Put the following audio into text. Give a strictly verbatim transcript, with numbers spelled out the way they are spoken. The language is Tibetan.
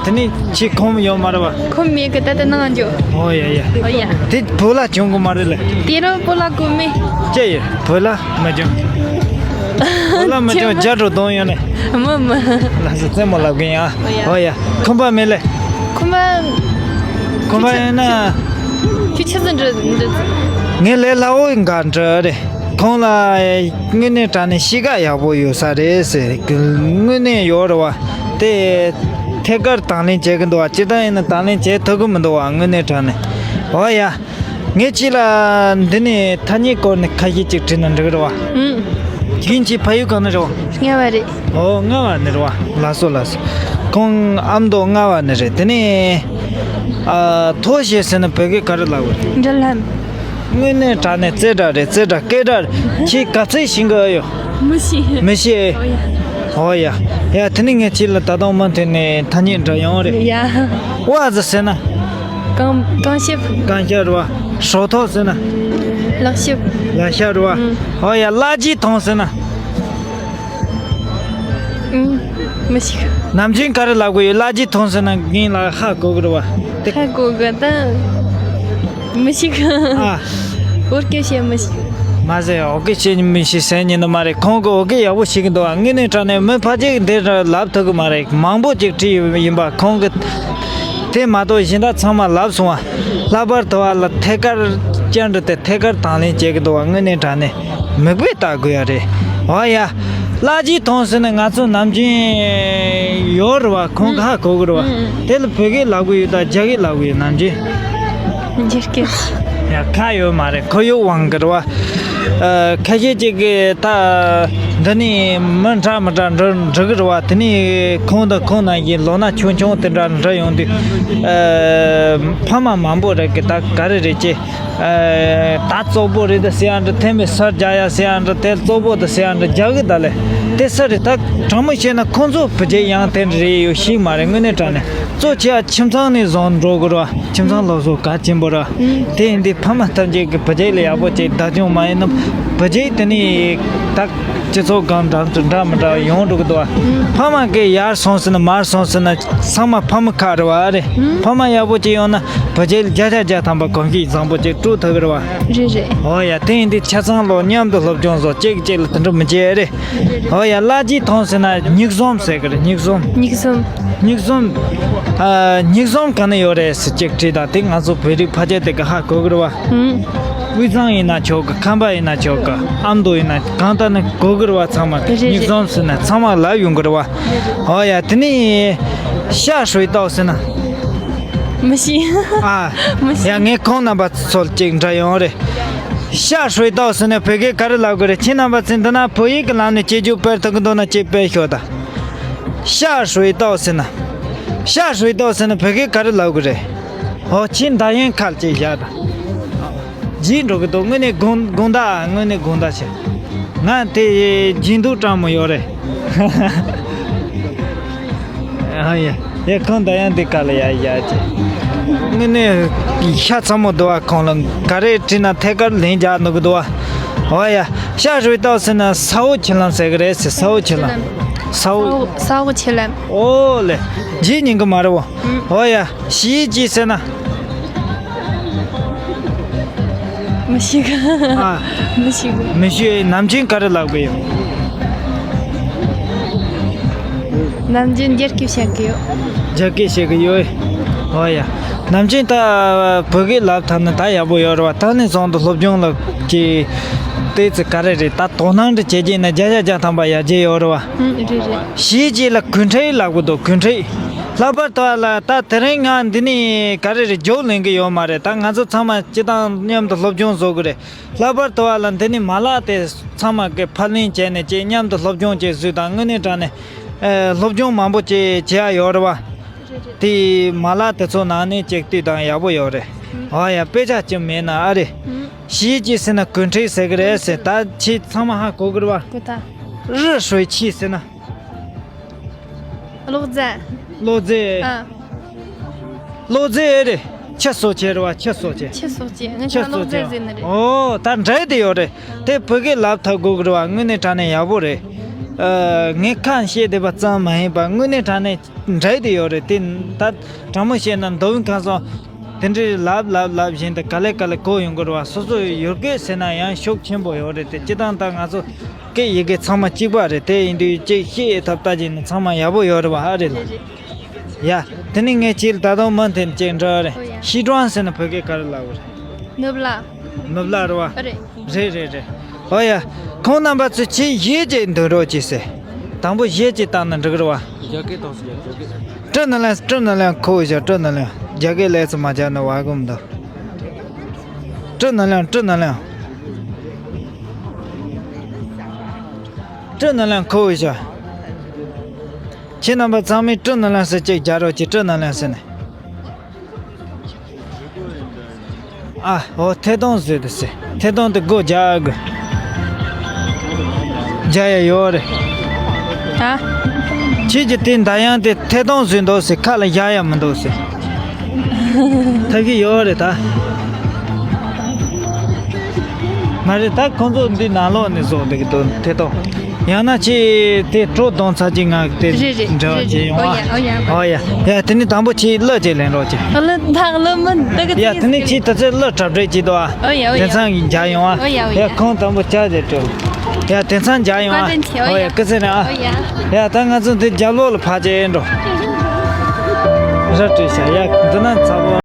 དེ་ནས་ཁྱེད་ཁོམ་ཡོད་མ་རེད་བ། ཁོམ་མེད་གི། ད་ལྟ་ནང་འཇོག་ཨོ་ཡ་ཡ། ཨོ་ཡ། དེ་བོད་ལྭ་གྱོན་གི་མ་རེད་ལེ། དེ་རུ་བོད་ལྭ་གོ་མེད། ཅི་ཡི་བོད་ལྭ་མི་གྱོན། བོད་ལྭ་མི་གྱོན་རྒྱ་འགྲོ་གཏོང་ཡོང་ནས། མི་མི། ལགས་སོ་རྩེད་མོ་ལབ་གི་ཡིན་ཨ། ཨོ་ཡ། ཁོམ་པ་མེད་ལེ། ཁོམ་པ། ཁོམ་པ་ཡིན་ན། ཁྱོད་ཆི་ཟིག་འདྲི་འདྲི། ངས་ལས་སླ་བོ་འགའ་འདྲི་རེད། ཁོང་ལ་དངོས་གནས་དྲང་གནས་གཤིས་ཀ་ཡག་པོ་ཡོད་ས་རེད་ཟེར། དངོས་གནས་ཡོད་རེད་བ། དེ་ཐད་ཀར་དང་ལེན་བྱེད་ཀྱི་འདུག་བ། སྤྱིར་བཏང་ཡིན་ན་དང་ལེན་བྱེད་ཐུབ་ཀྱི་མི་འདུག་བ། དངོས་གནས་དྲང་གནས། འོ་ཡ། ངས་ཁྱེད་ལ་འདི་ནས་ཐ་སྙད་སྐོར་ནས་ཁ་ཤས་ཅིག་དྲིས་ན་འགྲིག་གི་རེད་བ། ཨུམ། རྒན་ཁྱེད་ཕ་ཡུལ་གང་ནས་རེད་བ། རྔ་བ་རེད། ཨོ་རྔ་བ་ནས་རེད་བ། ལགས་སོ་ལགས་སོ། ཁོང་ཨ་མདོ་རྔ་བ་ནས་རེད། དེ་ནས་ཨ་ཐོ་ཞེས་ཟེར་ན་བོད་སྐད་ག་རེ་ལབ་དགོས་རེད། འབྲི་ལྷམ། དངོས་གནས་དྲང་གནས་རྩེ་གྲ་རེད། རྩེ་གྲ་སྐད་གྲ་རེད། ཁྱེད་ག་ཚོད་ཤེས་ཀྱི་ཡོད། མི་ཤེས། མི་ཤེས། ཨོ་ཡ། ཨོ་ཡ། ཡ་དེ་ནས་ངས་ཁྱེད་ལ་ད་དུང་མུ་མཐུད་ནས་ཐ་སྙད་འདྲི་ཡོང་རེད། ཡ། ཝ་ཟེར་ཟེར་ན། རྐང་རྐང་ཤབ། རྐང་ཤབ་རེད་བ། ཧྲོ་ཐོ་ཟེར་ན། ལག་ཤབ། ལག་ཤབ་རེད་བ། ཨུམ། ཨོ་ཡ། གླ་རྒྱུ་ཐོང་ཟེར་ན། ཨུམ། མི་ཤེས། ནམ་རྒྱུན་ག་རེ་ལབ་དགོས་ཡོད། གླ་རྒྱུ་ཐོང་ཟེར་ན་རྒན་ལགས་ཧ་གོ་གི་རེད་བ། དེ་ཧ་གོ་གི་ད། མི་ཤེས་གི། ཨ། བོད་སྐད་བཤད་མི་ཤེས། མ་ཟད་བོད་སྐད་བཤད་མི་ཤེས་ཟེར་ཉན་ནི་མ་རེད། ཁོང་གིས་བོད་སྐད་ཡག་པོ་ཤེས་གི་འདུག་བ། དངོས་གནས་དྲང་གནས་མི་ཕལ་ཆེར་འདིར་ལབ་ཐུབ་གི་མ་རེད། མང་པོ་ཅིག་དྲིས་ཡིན་པ། ཁོང་གིས་དེ་མ་གཏོགས་གཞན་དག་ཚང་མ་ལབ་སོང་བ། ལྷག་པར་དུ་བ་ལ་ཐད་ཀར་བཅར་འདྲི་དེ་ཐད་ཀར་དང་ལེན་བྱེད་གི་འདུག་བ། དངོས་གནས་དྲང་གནས། མིག་དཔེ་ལྟ་དགོས་ཡ་རེད། འོ་ཡ། གླ་རྒྱུ་ཐོང་ཟེར་ན་ང་ཚོ་ནམ་རྒྱུན་ཡོད་རེད་བ། ཁོང་གིས་ཧ་གོ་གི་རེད་བ། ཨུམ། དེ་ལ་བོད་སྐད་ལབ་གི་ཡོད་ད་རྒྱ་སྐད་ལབ་གི་ཡོད་ནམ་རྒྱུན། རྒྱ་སྐད། ཡ་ཁ་ཡོད་མ་རེད། ཁོར་ཡུག་དབང་གི་རེད་བ། ཨ་ཁ་ཤས་ཅིག་གིས་ད་འདི་ནས་མི་འདྲ་མི་འདྲ་འདྲི་འདྲི་གི་རེད་བ། དེ་ནས་ཁོང་དང་ཁོང་ནང་བཞིན་ལོ་ན་ཆུང་ཆུང་དེ་འདྲ་འདྲི་ཡོང་དུས། ཨ་ཕ་མ་མང་པོ་རེད་གི། ད་ག་རེ་རེད་ཅེས། ཨ་ད་བཙོག་པོ་རེད་ད་ཟེར་ཡ་འདྲ། ཐེངས་མེད་སར་རྒྱག་ཡ་ཟེར་ཡ་འདྲ། དེ་བཙོག་པོ་ད་ཟེར་ཡ་འདྲ་རྒྱག་གི་ད་ལེ། དེ་ས་རེད། ད་དྲང་མོ་བཤད་ན་ཁོང་ཚོ་བུ་རྒྱུད་ཡང་དེ་འདྲ་རེད་ཡོད་ཤེས་མ་རེད། དངོས་གནས་དྲང་གནས་གཙོ་ཆེ་བ་ཁྱིམ་ཚང་ནས་བཟུང་འགྲོ་དགོས་ར། ཁྱིམ་ཚང་སློབ་གསོ་གལ་ཆེན་པོ་ར། དེ་ཡིན་དུས་ཕ་མ་ཐམས་ཅད་ཀྱིས་བུ་རྒྱུད་ལ་ཡག་པོ་བྱས་བདག་སྐྱོང་མ་ཡིན་ན་བུ་རྒྱུད་དེ་ནས་ད་སྤྱི་ཚོགས་སྒང་འདྲ་འདྲ་མི་འདྲ་ཡོང་འགྲོ་གི་འདུག་བ། ཕ་མ་གིས་ཡར་སོང་ཟེར་ན་མར་སོང་ཟེར་ན་ཚང་མ་ཕ་མ་ཁག་རེད་བ་རེད། ཕ་མ་ཡག་པོ་ཅིག་ཡོང་ན་བུ་རྒྱུད་བརྒྱ་ཆ་བརྒྱ་ཐམ་པ་གོམས་གཤིས་བཟང་པོ་ཅིག་སྤྲོད་ཐུབ་ཀྱི་རེད་བ། རེད་རེད། འོ་ཡ། དེ་ཡིན་དུས་ཆ་ཚང་ལོ་མཉམ་དུ་སློབ་སྦྱོང་བཟོ། གཅིག་གཅིག་ལ་དེ་འདྲ་མི་བྱེད་རེད། འོ་ཡ། གླ་རྒྱུ་ཐོང་ཟེར་ན་མྱིག་ཟོམ་ཟེར་གི་རེད། མྱིག་ཟོམ། མྱིག་ཟོམ། མྱིག་ཟོམ། ཨ་མྱིག་ཟོམ་ག་ནས་ཡོད་རེད་ཟེར་ཅིག་དྲིས་དང་། དེ་ང་ཚོ་བོད་རིགས་ཕལ་ཆེར་དེ་ག་ཧ་གོ་གི་རེད་བ། དབུས་གཙང་ཡིན་ན་ཆོག་གི། ཁམས་པ་ཡིན་ན་ཆོག་གི། ཨ་མདོ་ཡིན་ན་གང་ལྟར་ནི་གོ་གི་རེད་བ། ཚང་མ་རེད་རེད། མྱིག་ཟོམ་ཟེར་ན་ཚང་མ་ལབ་ཡོང་གི་རེད་བ། འོ་ཡ། དེ་ནས་ཤ་ཧྲོས་ཏོག་ཟེར་ན། མི་ཤེས། ཨ། མི་ཤེས། ཡ་ངས་ཁོང་རྣམ་པ་ཚོ་ཅིག་འདྲི་ཡོང་རེད། ཤ་ཧྲོས་ཏོག་ཟེར་ན་བོད་སྐད་ག་རེ་ལབ་དགོས་རེད། ཁྱེད་རྣམ་པ་ཚོས་འདི་ན་བོད་ཡིག་གི་ལམ་ནས་སྐྱེལ་རྒྱུ་སྤེལ་ཐུབ་ཀྱི་འདུག་ན་ཅིག་སྤེལ་ཤོག་ད། ཤ་ཧྲོས་ཏོག་ཟེར་ན། ཤ་ཧྲོས་ཏོག་ཟེར་ན་བོད་སྐད་ག་རེ་ལབ་དགོས་རེད། ཨོ་ཁྱེད་འདར་ཡན་ཁ་ལ་ཅིག་བཞག་ད། བརྗེད་འགྲོ་གི་འདུག་དངོས་གནས་དགོངས་དགོངས་དག་དངོས་གནས་དགོངས་དག་བྱས། ང་དེ་བརྗེད་འདུག་སྤྲང་མོ་ཡོད་རེད། ཨ་ཡ། ཡ་ཁོང་ད་ཡང་འདི་ག་ལ་ཡ་ཡ་ཅེ། དངོས་གནས་ཤ་ཚ་མོ་འདུག་བ། ཁོང་ལ་ག་རེ་དྲིས་ན་ཐད་ཀར་ལན་རྒྱག་འདུག་གི་འདུག་བ། ཨོ་ཡ། ཤ་ཧྲུའི་ཏོག་ཟེར་ན་ས་འོག་ཆུ་ལམ་ཟེར་གི་རེད་ཟེར། ས་འོག་ཆུ་ལམ། ས་འོག་ས་འོག་ཆུ་ལམ། ཨོ་ལེ། བརྗེད་ཉན་གི་མ་རེད་བ། ཨོ་ཡ། ཤི་ཅི་ཟེར་ན། མི་ཤེས་གི། ཨ། མི་ཤེས་གི། མི་ཤེས། ནམ་རྒྱུན་ག་རེ་ལབ་གི་ཡོད། ནམ་རྒྱུན་རྒྱ་སྐད་བཤད་གི་ཡོད། རྒྱ་སྐད་བཤད་གི་ཡོད། ཨོ་ཡ། ནམ་རྒྱུན་ད་བོད་སྐད་ལབ་ཐུབ་ན་ད་ཡག་པོ་ཡོད་རེད་བ། ད་ནས་བཟུང་དུ་སློབ་སྦྱོང་ལ་ཀྱི་ཏོག་ཙམ་ག་རེ་རེད། ད་དོ་སྣང་འདྲ་བྱེད་ཀྱི་ན་བརྒྱ་ཆ་བརྒྱ་ཐམ་པ་ཡར་རྒྱས་ཡོད་རེད་བ། ཨུམ། རེད་རེད། ཤི་ཅི་ལ་གུན་ཁྲེ་ལབ་གི་འདུག་གུན་ཁྲེ། ལྷག་པར་དུ་ལ་ད་དེ་རིང་ང་འདི་ནས་ག་རེ་རེད་རྒྱུགས་ལེན་གི་ཡོད་མ་རེད། ད་ང་ཚོ་ཚང་མ་སྤྱི་བཏང་མཉམ་དུ་སློབ་སྦྱོང་བཟོ་གི་རེད། ལྷག་པར་དུ་བ་ལ་འདི་ནས་མ་ལག་དེ་ཚང་མ་གི་ཕབ་ལེན་བྱས་ནས་ཅིག་མཉམ་དུ་སློབ་སྦྱོང་ཅིག་བཟོས་དང་། དངོས་གནས་དྲང་གནས་ཨེ་སློབ་སྦྱོང་མང་པོ་ཅིག་བྱེད་ཡ་ཡོད་རེད་བ། དེ་མ་ལག་དེ་ཚོ་ནང་ནས་ཅིག་བལྟས་དང་ཡག་པོ་ཡོད་རེད། ཨ་ཡ། དཔེ་ཆ་ཅིག་མེད་ན་ཨ་རེད། ཤི་ཅི་ཟེར་ན་གུན་ཁྲེ་ཟེར་གི་རེད་ཟེར། ད་ཁྱེད་ཚང་མ་ཧ་གོ་གི་རེད་བ། གོ་ད། རི་ཧྲོས་ཆི་ཟེར་ན། གློག་རྫས། གློག་རྫས། ཨ། གློག་རྫས་རེད། ཆུ་གསོག་བྱེད་རེད་བ། ཆུ་གསོག་བྱེད། ཆུ་གསོག་བྱེད། ངས་ཆུ་ཆ་གློག་གསོག་རྫས་བྱེད། ཟེར་ནི་རེད། ཨོ་ད་འདྲ་དེ་ཡོད་རེད། དེ་བོད་སྐད་ལབ་ཐུབ་དགོས་གི་རེད་བ། དངོས་གནས་དྲང་གནས་ཡག་པོ་རེད། ཨ། ངས་ཁ་བཤད་བསྡད་པ་ཙམ་མ་ཡིན་པར་དངོས་གནས་དྲང་གནས་འདྲ་དེ་ཡོད་རེད་དེ། ད་དྲང་མོ་བཤད་ན་མདོ་དབུས་ཁམས་གསུམ་དེ་འདྲའི་ལབ་ལབ་ལབ་བཞིན་དུ་ག་ལེ་ག་ལེ་གོ་ཡོང་གི་རེད་བ། སོ་སོ་ཡུལ་སྐད་ཟེར་ན་ཡང་ཤུགས་ཆེན་པོ་ཡོད་རེད་དེ། སྤྱིར་བཏང་ད་ང་ཚོ་སྐད་ཡི་གེ་ཚང་མ་གཅིག་པ་རེད། དེ་ཡིན་དུས་ཅིག་བཤད་ཐབས་ལྟ་བྱས་ནས་ཚང་མ་ཡག་པོ་ཡོད་རེད་བ། ཨ་རེད་ལ། ཡ། དེ་ནི་ངས་ཁྱེད་ད་དུང་མུ་མཐུད་ཅིག་འདྲི་བ་རེད། ཨོ་ཡ། ཤི་ཀྲང་ཟེར་ན་བོད་སྐད་ག་རེ་ལབ་དགོས་རེད། ནུབ་ལ། ནུབ་ལ་རེད་བ། ཨ་རེད། རེད་རེད་རེད། ཨོ་ཡ། ཁོང་རྣམ་པ་ཚོས་ཆེས་ཡིད་ཀྱི་འདོན་རོགས་གྱིས་ཟེར། དང་པོ་གཞས་ཅིག་བཏང་ན་འགྲིག་རེད་བ། རྒྱ་སྐད་བཏང་ཟེར་རྒྱ་སྐད། ཀྲི་ནི་ལན་ཀྲི་ནི་ལན་ཁོ་བོ་ཞོ། ཀྲི་ནི་ལན། རྒྱ་སྐད་ལས་སུ་མ་བྱ་ནི་བ་གུམ་འདུག་ཀྲི་ནི་ལན་ཀྲི་ནི་ལན། ཀྲི་ནི་ལན་ཁོ་བོ་ཞོ། ཁྱེད་རྣམ་པ་ཚང་མས་ཀྲི་ནི་ལན་ཟེར་ཅིག་རྒྱག་རོགས་གྱིས། ཀྲི་ནི་ལན་ཟེར་ནས། ཨ། འོ། ཐད་གཏོང་བཟོས་འདུག་ཟེར། ཐད་གཏོང་དེ་སྒོ་རྒྱག་དགོས། རྒྱག་ཡ་ཡོད་རེད། ཨ། ཁྱེད་ཀྱི་དེ་འདར་དབྱངས་དེ་ཐད་གཏོང་བཟོས་འདུག་ཟེར། ཁ་ལ་བཞག་ཡ་མི་འདུག་ཟེར། ཐབས་ཤེས་ཡོད་རེད་ད། མ་རེད་ད། ཁོང་ཚོ་འདི་ནང་ལོགས་ནས་བཟོ་འདུག་གི་འདུག་ཐད་གཏོང་། ཡང་ན་ཁྱེད་དེ་བྲོ་བརྡུང་ཚར་གྱི་ང་དེ་རེད་རེད་འདྲ་བ་རེད་བྱེད་རེད། ཡོང་ཨ། ཨོ་ཡ་ཨོ་ཡ། ཨོ་ཡ། ཡ། དེ་ནི་དང་པོ་ཁྱེད་གླུ་ཅིག་ལེན་རོགས་གྱིས། གླུ་དང་གླུ་མི་འདུག་གི། ཡ། དེ་ནི་ཁྱེད་དེ་ཚོའི་གླུ་གྲབས་གྲབས་བྱེད་དོ་ཨ། ཨོ་ཡ་ཨོ་ཡ། དེང་སང་གི་རྒྱག་ཡོང་ཨ། ཨོ་ཡ་ཨོ་ཡ། ཡ། ཁོང་དང་པོ་ཅག་ཅིག་སྤྲོད། ཡ། དེང་སང་རྒྱག་ཡོང་ཨ། བཀའ་དྲིན་ཆེ། ཨོ་ཡ། ཨོ་ཡ། སྐུ་ཚེ་རིང་ཨ། ཨོ་ཡ། ཡ། ད་ང་ཚོ་འདི་རྒྱབ་ལོགས་ལ་ཕར་ཅིག་འགྲོ། ར་སྤྲོད་བྱ། ཡ། འདི་ན་ཚ་པོ།